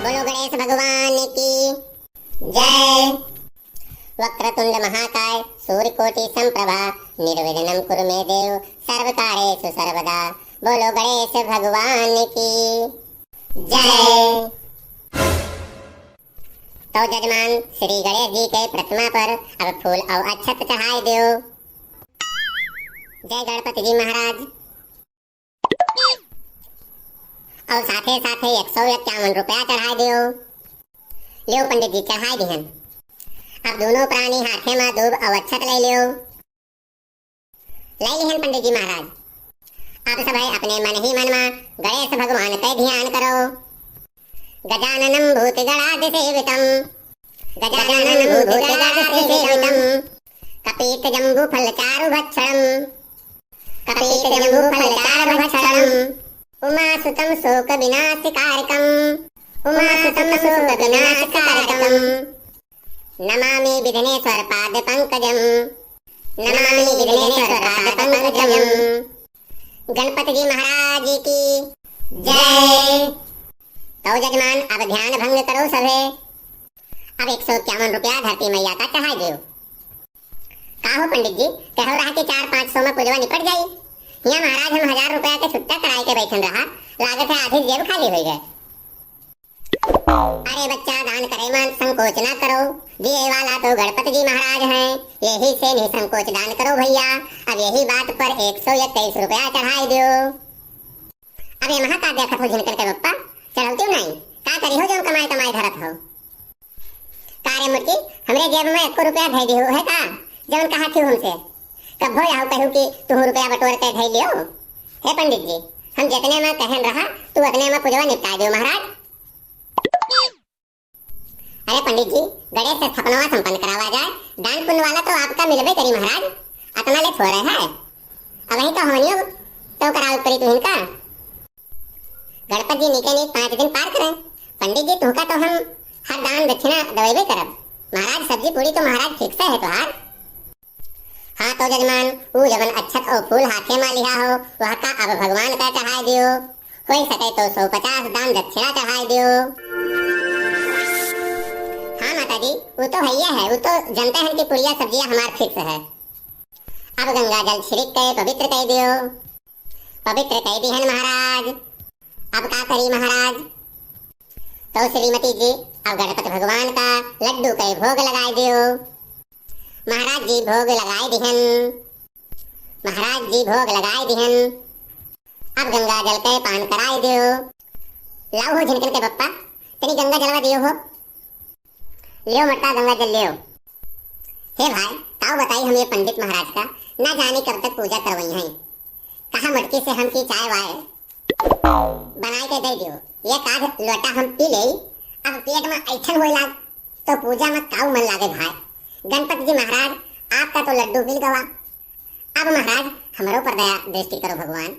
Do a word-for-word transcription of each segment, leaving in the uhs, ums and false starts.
बोलो गणेश भगवान की जय। वक्रतुंड महाकाय सूर्यकोटि संप्रभा, निर्विघ्नं कुरु मे देव सर्वकार्येषु सर्वदा। बोलो गणेश भगवान की जय। तो जजमान, श्री गणेश जी के प्रतिमा पर अब फूल और अक्षत चढ़ाए दियो। जय गणपति जी महाराज। और साथे साथे एक सौ इक्यावन रुपया चढ़ाए दियो। लियो पंडित जी, चढ़ाए दिहन। अब दोनों प्राणी हाथे मा दूब और अक्षत ले लियो। ले लिहन पंडित जी महाराज। आप सब है अपने मन ही मन मा गणेश भगवान के ध्यान करो। गजाननं भूतगणादिसेवितं, गजाननं भूतगणादिसेवितं, कपीतजम्बूफलचारुभक्षणं, कपीतजम्बूफलचारुभक्षणं, उमासुतं शोकविनाशकारकं, उमासुतं शोकविनाशकारकं। नमामि विघ्नेश्वर पाद पंकजम, नमामि विघ्नेश्वर पाद पंकजम। गणपति जी महाराज की जय। तो जजमान, अब ध्यान भंग करो सभे। अब एक सौ इक्यावन रुपया धरती मैया का चढ़ाई दियो। का हो पंडित जी, कहो रहा कि चार पाँच सौ में पूजवा निपट जाई। हियाँ महाराज हम हजार रुपया के छुट्टा कराए के बैठन रहा, लागत है आधी जेब खाली हो गए। अरे बच्चा, दान करे मा संकोच ना करो, दिए वाला तो गणपति जी महाराज हैं, यही से निसंकोच दान करो भैया। अब यही बात पर एक सौ इक्कीस रुपया चढ़ाई दियो। अब ये महा का देखत हो झिनकन के बप्पा, चढ़ौती नहीं, का करी हो जौन कमाए कमाए धरत हो। का रे मुर्गी, हमरे जेब में एको रुपया धै दियो है का, जौन कहा थी हमसे? कब्बो यहू कहू कि तुहू रुपया बटोर के धै लियो। हे पंडित जी, हम जितने में कहन रहा, तू उतने में पूजवा निपटा दियो महाराज। अरे पंडित जी, गणेश स्थापनवा संपन्न करावा जाए, दान पुण्य वाला तो आपका मिलबे करी महाराज, अतना ले थोड़े है। अब वही तो हमनियो तो करावे पड़ी तुहिन का। गणपत जी नीके नीक पाँच दिन पार करें। पंडित जी, तुहका तो हम हर दान दक्षिणा दवेबे करब। महाराज, सब्जी पूरी तो महाराज fix है तोहार। हाँ तो जजमान, ऊ जवन अक्षत और फूल हाथे मा लिहा हो, वह का अब भगवान का चढ़ाए दियो। होई सके तो सौ पचास दान दक्षिणा चढ़ाए दियो। हाँ माता जी, ऊ तो हइये है, ऊ तो जनते हैं कि पुड़िया सब्जिया हमार fix है। अब गंगा जल छिड़क के पवित्र कर दियो। पवित्र कई दिहन महाराज। अब का करी महाराज? तो श्रीमती जी, अब गणपति भगवान का लड्डू के भोग लगाई दियो। महाराज जी भोग लगाई दिहन। महाराज जी भोग लगाई दिहन। अब गंगा जल के पान कराई दियो। लाओ हो झिनकन के बप्पा, तनी गंगा जलवा दियो हो। लियो मटका गंगा जल लियो। हे भाई, ताऊ बताई हम ये पंडित महाराज का, ना जाने कब तक पूजा करवई हैं। कहा मटकी से हमकी चाय वाय बनाए के दे दियो, एक आध लोटा हम पी लेई। अब पेट में ऐठन होए लाग, तो पूजा में काऊ मन लागे भाई। गणपति जी महाराज, आपका तो लड्डू मिल गवा, अब महाराज हमरो पर दया दृष्टि करो भगवान।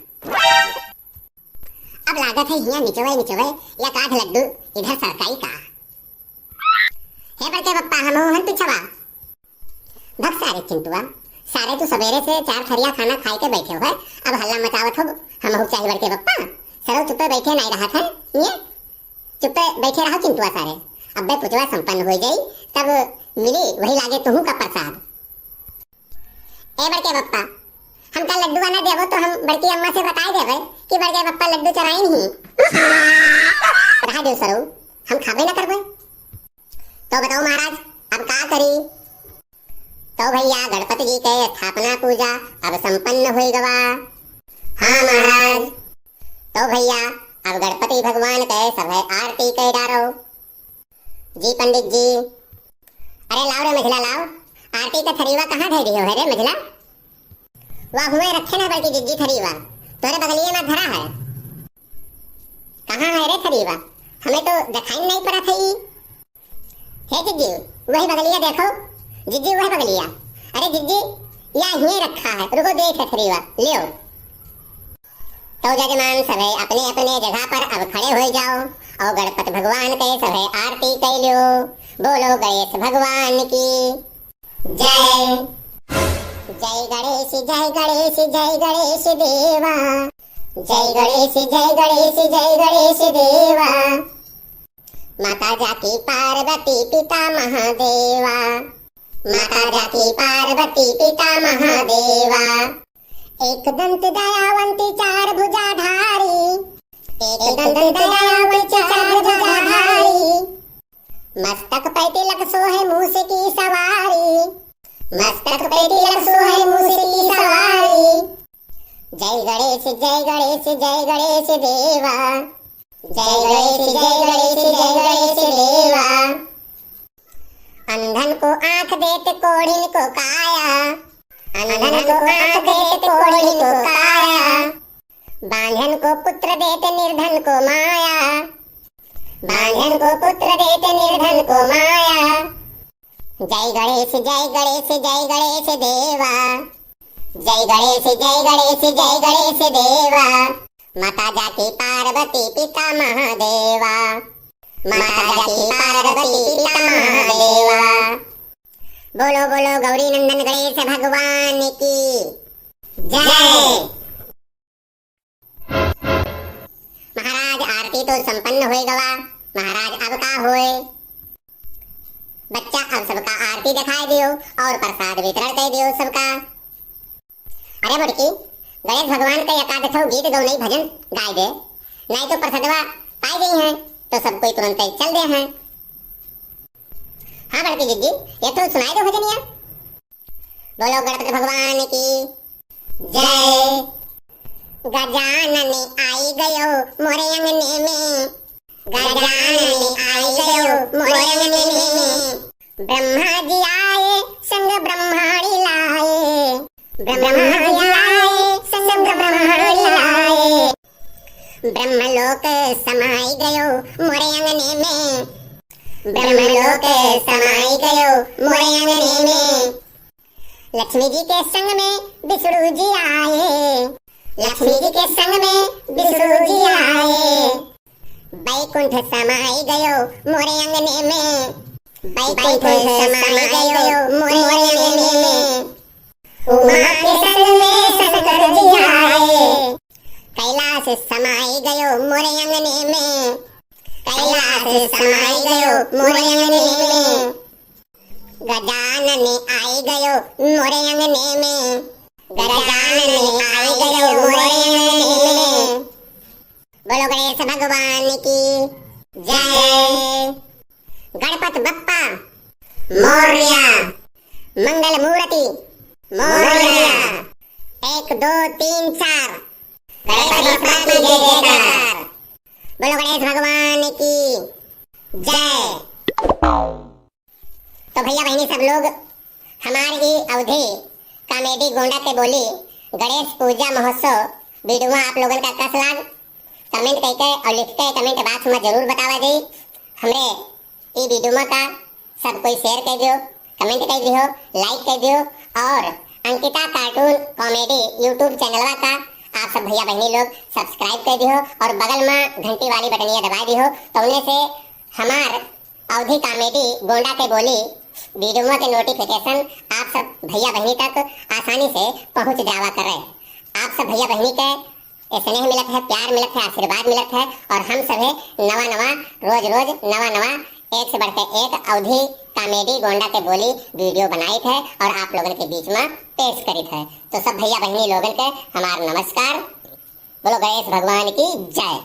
अब लागत है हियाँ निचवे निचवे एक आध लड्डू इधर सरकाई का। हे बड़के बप्पा, हम हन पिछवा। भग सारे चिंटुआ, सारे तू सवेरे से चार थरिया खाना खाए के बैठे हो, अब हल्ला मचावत हो, हम हो चाहे बड़के बप्पा, सरो चुप्पे बैठे नहीं रहा था, ये चुप्पे बैठे रहो चिंटुआ सारे, अब्बे पुजवा संपन्न हो जाई, तब मिली वही लागे तुहू का प्रसाद। ए बड़के बप्पा, हमका लड्डू ना देबो तो हम बड़की अम्मा से बताई देबे कि बड़के बप्पा लड्डू चराइन ही। रहा दो सरो, हम खाबे ना करबे। तो बताओ महाराज, अब का करी? तो भैया गणपति जी के स्थापना पूजा अब संपन्न हो गवा। हाँ महाराज। तो भैया अब गणपति भगवान के सभे आरती के डारो। जी पंडित जी। अरे लाओ रे मझला लाओ, आरती का थरीवा कहाँ धर दियो है रे मझला? वह हुए रखे ना बड़की जिज्जी थरीवा, तोरे बगलिए में धरा है। कहाँ है रे थरीवा? हमें तो दिखाई नहीं पड़ा था ई। हे जिज्जी, वही बगलिया देखो। जिज्जी, वही बगलिया। अरे जिज्जी, या हिये रखा है, रुको देखे थरीवा, लियो। तो जजमान सभे अपने अपने जगह पर अब खड़े हो जाओ और गणपत भगवान के सभे आरती कर लियो। बोलो गणेश भगवान की जय। जय गणेश, जय गणेश, जय गणेश देवा। जय गणेश, जय गणेश, जय गणेश देवा। माता जाकी पार्वती पिता महादेवा, माता जाकी पार्वती पिता महादेवा। एक दंत दयावंती चार भुजाधारी, एक दंत दयावंती चार भुजाधारी। मस्तक पे तिलक सोहे मूस की सवारी, मस्तक पे तिलक सोहे मूस की सवारी। जय गणेश, जय गणेश, जय गणेश देवा। जय गणेश, जय गणेश, जय गणेश देवा। अंधन को आँख देत कोढ़िन को काया, अंधन को आँख देत कोढ़िन को काया। बांझन को पुत्र देत निर्धन को माया, बांझन को पुत्र देत निर्धन को माया। जय गणेश, जय गणेश, जय गणेश देवा। जय गणेश, जय गणेश, जय गणेश देवा। माता जाकी पार्वती पिता महादेवा, माता जाकी पार्वती पिता महादेवा। बोलो बोलो गौरी नंदन गणेश भगवान की जय। महाराज, आरती तो संपन्न होए गवा। महाराज, अब का होए? बच्चा, अब सबका आरती दिखाई दियो और प्रसाद वितरण कर दियो सबका। अरे मोटकी, गणेश भगवान का एकाध ठो गीत गौनई भजन गाय दे, नहीं तो प्रसादवा पाई गई हैं तो सब कोई तुरंत चल दे हैं। हाँ बड़की जिज्जी, ये तो सुनाई दो भजनिया। बोलो गणपति भगवान की जय। गजानन आई गयो मोरे अंगने में, गजानन आई गयो मोरे अंगने में। ब्रह्मा जी आए संग ब्रह्माणी लाए, ब्रह्मा जी आए संग ब्रह्माणी लाए। ब्रह्मलोक समाई गयो मोरे अंगने में, ब्रह्मलोक समाई गयो मोरे अंगने में। लक्ष्मी जी के संग में विष्णु जी आए, लक्ष्मी जी के संग में विष्णु जी आए। बैकुंठ समाई गयो मोरे अंगने में, बैकुंठ समाई गयो मोरे अंगने में। उमा के संग में शंकर जी आए, कैलाश समाई गयो मोरे अंगने में, कैलाश समाई गयो मोरे अंगने में। गजानन आई गयो मोरे अंगने में, गजानन आई गयो मोरे अंगने में। बोलो गणेश भगवान की जय। गणपत बप्पा मोरया। मंगल मूर्ति मोरया। एक, दो, तीन, चार। गणेश बप्पा की जय जयकार। बोलो गणेश भगवान की जय। तो भैया बहिनी सब लोग, हमार ई अवधी comedy गोंडा के बोली गणेश पूजा महोत्सव video आप लोगन का कस लाग, comment करके और लिख के comment box में जरूर बतावा जाई। हमरे ई video का सब कोई share कर दियो, comment कर दियो, like कर दियो और अंकिता cartoon comedy YouTube channelवा का आप सब भैया बहिनी लोग subscribe कर दियो और बगल में घंटी वाली बटनिया दबा दियो, तो उन्हें से हमार अवधी comedy गोंडा के बोली video के notification आप सब भैया बहिनी तक आसानी से पहुँच जावा करे। आप सब भैया बहिनी के स्नेह मिलत है, प्यार मिलत है, आशीर्वाद मिलत है और हम सभे नवा नवा, रोज रोज नवा नवा, एक से बढ़ के एक अवधी comedy गोंडा के बोली video बनाइत है और आप लोगन के बीच में पेश करित है। तो सब भैया बहिनी लोगन के हमार नमस्कार। बोलो गणेश भगवान की जय।